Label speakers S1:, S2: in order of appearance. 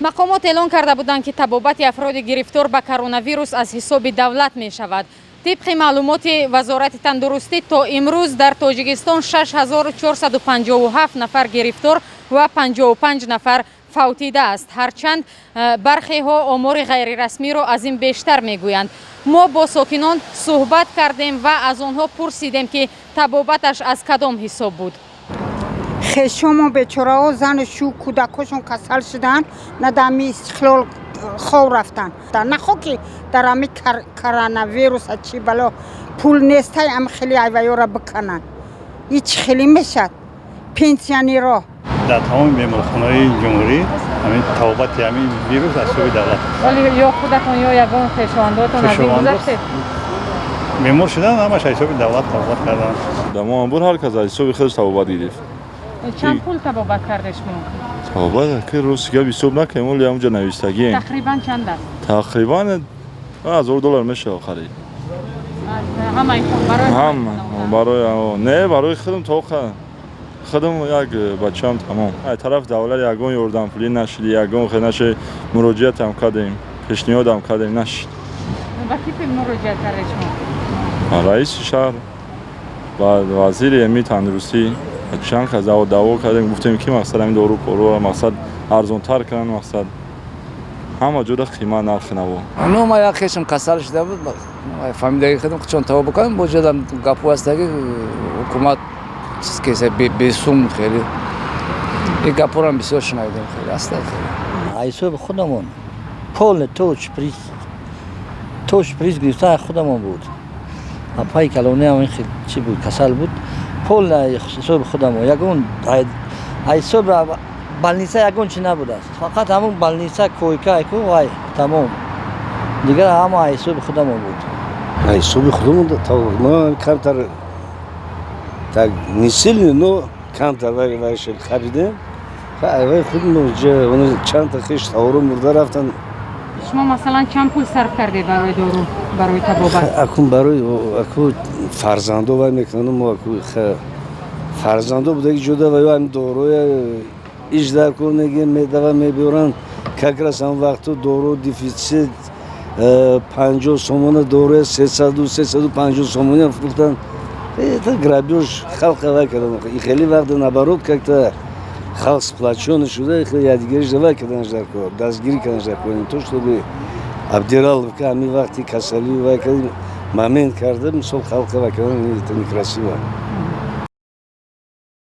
S1: Мақомот эълон карда буданд, ки табобати афроди гирифтор ба коронавирус аз ҳисоби давлат мешавад. Тибқи маълумоти Вазорати тандурустӣ, то имрӯз дар Тоҷикистон 6457 нафар гирифтор ва 55 нафар фавтидааст, ҳарчанд бархеҳо омори ғайрирасмиро аз ин бештар мегӯянд. Мо бо сокинон суҳбат кардем ва аз онҳо пурсидем, ки табобаташ аз кадом ҳисоб буд.
S2: Хешомо бечораҳо, зану шу, кӯдакҳошон касал шуданд, на дар ҳами Истиқлол хов рафтанд, нахо ки дар ҳами коронавируса чӣ бало пул нестай, ами хеле айваёра бикананд. Ҳеч хеле мешад пенсионеро.
S3: Дар тамоми беморхонаҳои ҷумҳурӣ ҳамин табобати ҳамин вирус аз ҳисоби давлат.
S1: Вале ё худатон, ё ягон хешовандотон аз ин гузаштед?
S3: Бемор шудан, ҳамаш аз ҳисоби давлат табобат карданд.
S4: Дар мо ҳамбур ҳар кас аз ҳисоби худаш табобат гирифт.
S1: Чанд пул табобат карде шумо?
S4: Табобат ки, рости гап, ҳисоб накунем, оли ҳамунҷа навиштагием.
S1: Тақрибан чанд аст?
S4: Тақрибан 1000 доллар мешавад харид.
S1: Ҳама?
S4: Барои не, барои худам, тоқа худам, як бачаам, тамом. Аз тарафи давлат ягон ёрдампулӣ нашид, ягон хел нашид. Муроҷиатам кардем, пешниҳодам кардем, нашид.
S1: Ба кӣ муроҷиат кардед шумо?
S4: Раиси шаҳр ва вазири эми тандурустӣ. Чанд кас даъво кардем, гуфтем, ки мақсад ҳамин дору поруро мақсад арзонтар кунанд, мақсад ҳама ҷода қимат, нархи наво.
S5: Ну, ма як хешам касал шуда буд, фамилияги худам чон табобат кардам, бо ҷодам гапҳо ҳастаги ҳукумат чиз кеса бесум. Хеле ин гапҳоро бисёр шунавидем, хеле аста хеле.
S6: Ҳисоби худамон полный, то шприц, то шприц гирифтан худамон буд. Апаи калониам чӣ буд, касал буд, полный ҳисоби худамон. Ягон ҳисоби больница, ягон чи набудааст, фақат ҳамун больница койка ку, вай тамом, дигар ҳама ҳисоби худамон буд.
S7: Ҳисоби худамон ма камтар, так не сильно, но камтар вай харидем. Вай худмо чандта хеш таворо мурда рафтан.
S1: Шумо, масалан, чанд пул сарф кардед барои дору, барои табобат?
S7: Акун барои аку фарзандо вай мекунанд, мо аку фарзандо будаги ҷуда вай ҳами доруя иш дар кор мегирем, медава мебиёранд. Как раз ҳам вақту дору дефицит, 50 сомона доруя 300, 350 сомония фурӯхтанд. Это грабёж халқа вай кардан. И хеле вақт, наоборот, как-то халқ сплочённый шуда, якдигариш вай карданаш дар кор, дастгирӣ карданаш дар кор, не то чтобы обдираловка. Ҳамин вақти касалӣ вай кард, момент карда, мисол, халқа вай кардан, это некрасиво.